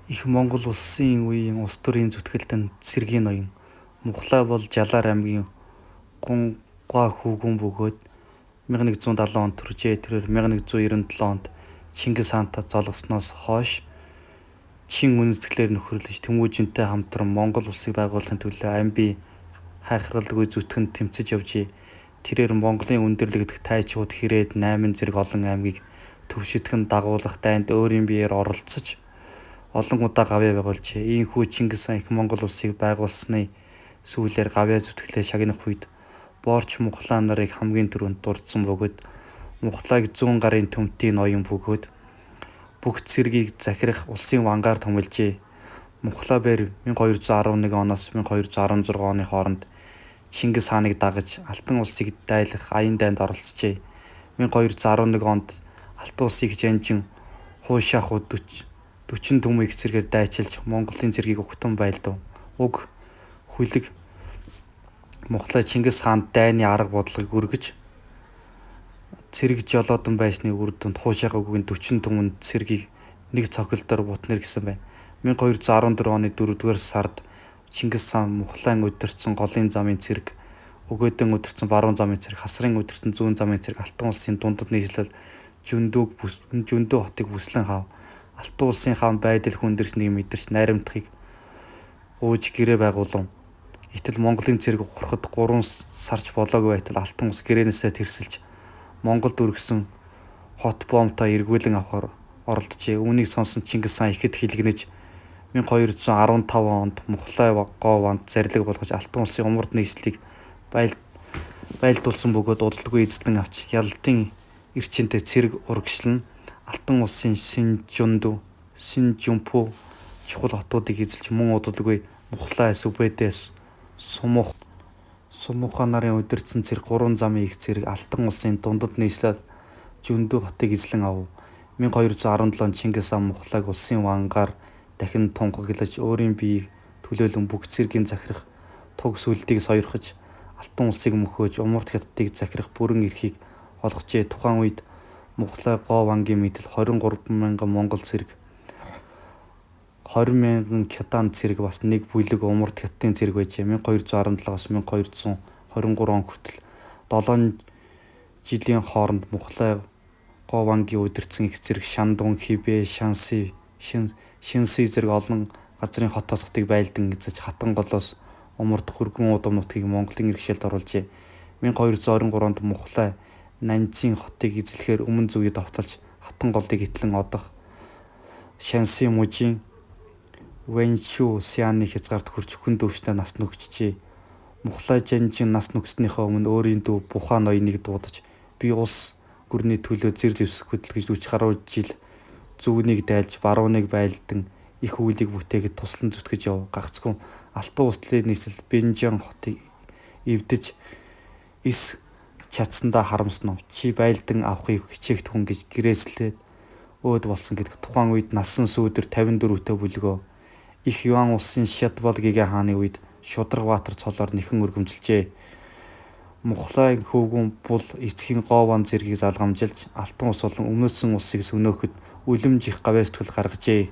Их Монгол улсын үеийн улс төрийн зүтгэлтэн цэргийн ноён. Мухлай бол Жалаар аймгийн Гунга хөвгүүн бөгөөд 1170 онд төржээ. Тэрээр 1197 онд Чингис хаантай золгосноос хойш чин үнэн сэтгэлээр нөхөрлөж, Тэмүжинтэй хамтран Монгол улсыг байгуулахын төлөө амь бие хайхралгүй зүтгэн тэмцэж явжээ. Тэрээр Монголын өндөрлөг дэх Тайчууд, Хэрээд, Найман зэрэг олон аймгийг төвшидгэн дагуулах дайнд өөрийн биеэр оролцож олон удаа гавьяа байгуулжээ. Ийнхүү Чингис хаан Их Монгол улсыг байгуулсаны сүүлээр гавьяа зүтгэлээ шагнах үед Боорч Мухлай нарыг хамгийн түрүүнд дурдсан бөгөөд Мухлайг зүүн гарын төмтийн ноён бөгөөд бүх цэргийг захирах улсын вангаар томилжээ. Мухлай бээр 1211 оноос 1216 оны хооронд Чингис хааныг дагаж Алтан улсыг дайлах аян дайнд оролцжээ. 1211 онд Алтан улсыг жанжин Хуушааху 40 түмэн их цэргээр дайчилж Монголын цэргийг угтан байлдав. Уг хүлэг Мухлай Чингис хаанд дайны арга бодлогыг өргөж цэрэг жолоодон байсны үр дүнд Хуушаахугийн 40 түмэн цэргийг нэг цохилдоор бутнэр гэсэн байна. 1214 оны 4-р сард Чингис хаан Мухлайн удирдсан голын замын цэрэг, Өгөөдөн удирдсан баруун замын цэрэг, Хасрын удирдсан зүүн замын цэрэг Алтан улсын дундад нийслэл Жөндөө хотыг бүслэн хав. Алтан улсын хаан байдал хүндэрснийг мэдэрч найрамдахыг гуйж гэрээ байгуулав. Гэтэл Монголын цэрэг ухрахад 3 сарч болоогүй байтал Алтан улс гэрээнээсээ тэрсэлж Монголд үргэсэн хот Бомтоо эргүүлэн авахар оролджээ. Үүнийг сонссон Чингис хаан ихэд хилэгнэж 1215 онд Мухлай Говь-ванд зарлиг болгож Алтан улсын умард нийслэлийг байлдуулсан бөгөөд удалдаггүй эзлэн авч ялалтын эрчимтэй цэрэг урагшлан Алтан улсын Синжүндү, Синжүнпү чухал хотуудыг эзэлж мөн удалгүй Мухлай, Сүбэдэй, Сумуха нарын удирдсан цэрэг гурван замын их цэрэг Алтан улсын дундад нийслэл Жөндөө хотыг эзлэн авав. 1217 онд Чингис хаан Мухлайг улсын вангаар дахин тунхаглаж, өөрийн биеийг төлөөлөн бүх цэргийн захирах туг сүлдийг сойрхож, Алтан улсыг мөхөөж, умард Хятадыг захирах бүрэн эрхийг олгожээ. Тухайн үед Мухлай Говь вангийн мэдэл 23 мянган монгол цэрэг, 20 мянган Кидан цэрэг бас нэг бүлэг умард Хятадын цэрэг байжээ. 1217-оос 1223 он хүртэл 7 жилийн хооронд Мухлай Говь вангийн удирдсан их цэрэг Шандун, Хэбэй, Шанси, Шинси зэрэг олон газрын хот тосготыг байлдан эзэлж Хатан голоос умард Хөргөн уудам нутгийг Монголын иргэшээлд оруулжээ. 1223 онд Мухлай Наньцин хотыг эзлэхээр өмнө зүгийг довтолж Хатан голыг этлэн одох Шанси мужийн Вэньчүү Сяны хязгаарт хүрч хүн дөвчтэй нас нүхжээ. Мухлай жанжин нас нүхснийхээ өмнө өөрийн дүү Бухаа ноёныг дуудаж би улс гүрний төлөө зэр зэвсэг хөдөл гэж 40 гаруй жил зүүнийг дайлж барууныг байлдан их үйлийг бүтээхэд туслан зүтгэж яв. Гагцхүү Алтан улсын нийслэл Бинжян хотыг эвдэж эс чадсандаа харамснав. Чи байлдан авахыг хичээгт хүн гэж гэрээслээд өөд болсон гэдэг. Тухайн үед насан сүүдэр 54-тэй бүлгөө. Их Юан улсын Шадвал гэгээн хааны үед Шударга Баатар цолоор нэхэн өргөмжилжээ. Мухлай хөвгүн бул эцгийн Говь ван цэргийг залгамжилж Алтан ус болон өмнөдсөн улсыг сөнөөхөд үлэмж их гавьяа сэтгэл гаргажээ.